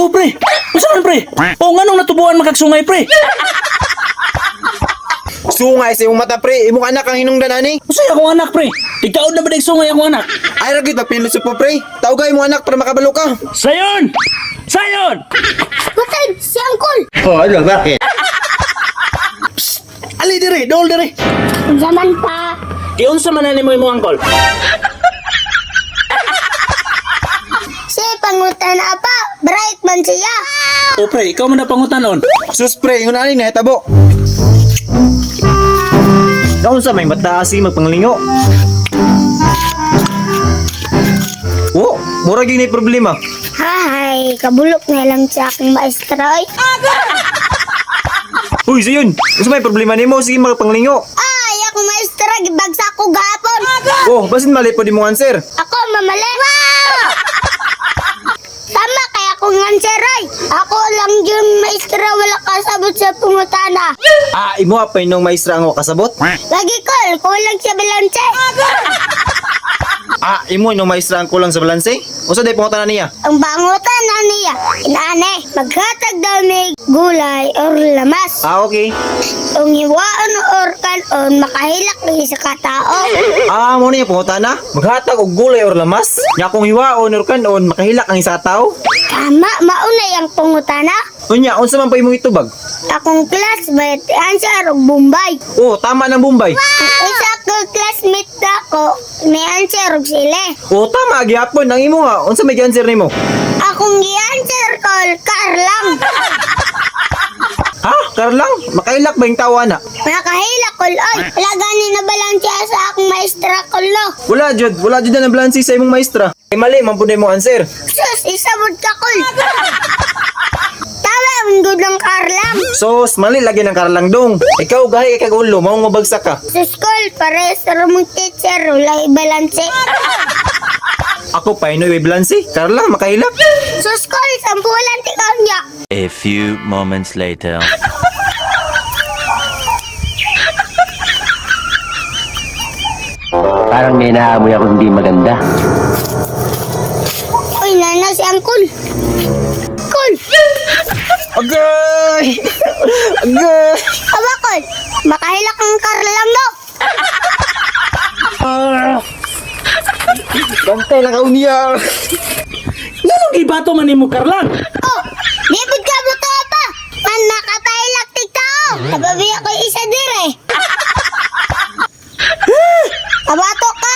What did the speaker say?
Oh, pre. Unsa man, pre? O nganong natubuan man kag sungay, pre? Sungay sa imong mata, pre. Imong anak ang hinungdan ani. Unsa akong anak, pre? Ikaw na ba dig sungay akong anak? Ay ra gyud magpinusok po, pre. Tawga imong anak para makabalo ka. Sayon! Sayon! Patay, si Uncle. Oh, ano bakit? Ali dire, dol dire. Unsa man pa? Giunsa man na nimo imong angkol? Si pangutan apa, bright man siya. O pre, ikaw man na pangutanon. Sus, pre, ingon ani nahitabo. Naunsa may mata si magpanglingo. Oh, mura gyud nay problema. Hay, kabulok na lang siya akong maestra oy. Uy, sayon. Unsa may problema nimo sige magpanglingo? Ay, akong maestra gibagsak ko gahapon. Oh, basin mali po di mong answer. Ako mamali. Wow! Tama kay akong answer oy. Ako lang yung maestra wala kasabot sa pangutana. Ah, imo pa inong maestra ang kasabot? Lagi kol, kulang sa balanse. Ah, imo inong maestra ang kulang sa balanse? Unsa day pangutana niya? Ang pangutan na niya, inaane, maghatag daw may gulay or lamas. Ah, okay. Ang hiwaan or kanon, makahilak ni sa katao. Ah, mo niya pangutana? Maghatag og gulay or lamas? Nya kung hiwaon or kanon, makahilak ang isa ka tawo? Tama, mauna yung pangutana. Unya, unsa man pa imong itubag? Akong classmate, answer og Bombay. Oh, tama ng Bombay. Ang isa ko classmate ako, may answer og sila. Oh, tama gyapon ang imo ha. Unsa may gi-answer nimo? Akong gi-answer kol, car lang. Ha? Karlang, makailak ba yung tawa na? Nakahilak kol, oy. Wala gani na balansya sa akong maestra kol, no. Wala jud na balanse sa imong maestra. Ay mali man pud imong answer. Sus, isabot ka kol. Tama, ang good ng car lang. Sos, mali lagi ng karlang dong. Ikaw gahi kay kagulo, maong mabagsak ka. Sus kol, pares ra mong teacher, wala ibalanse. Ako pa inoy balanse. Karlang makahilak. Sus kol, sampulan tikaw niya. A few moments later. Parang may naamoy ako hindi maganda. Uy, nana si Angkol. Kol! Agay! Agay! Aba, Kol! Makahilak ang car lang, no? Bantay lang ka niya. Nganong gibato man nimo Karlang? Oh! Di pud ka buto pa! Man nakapahilak tig tao! Kababi ako isa dire! Abato ka!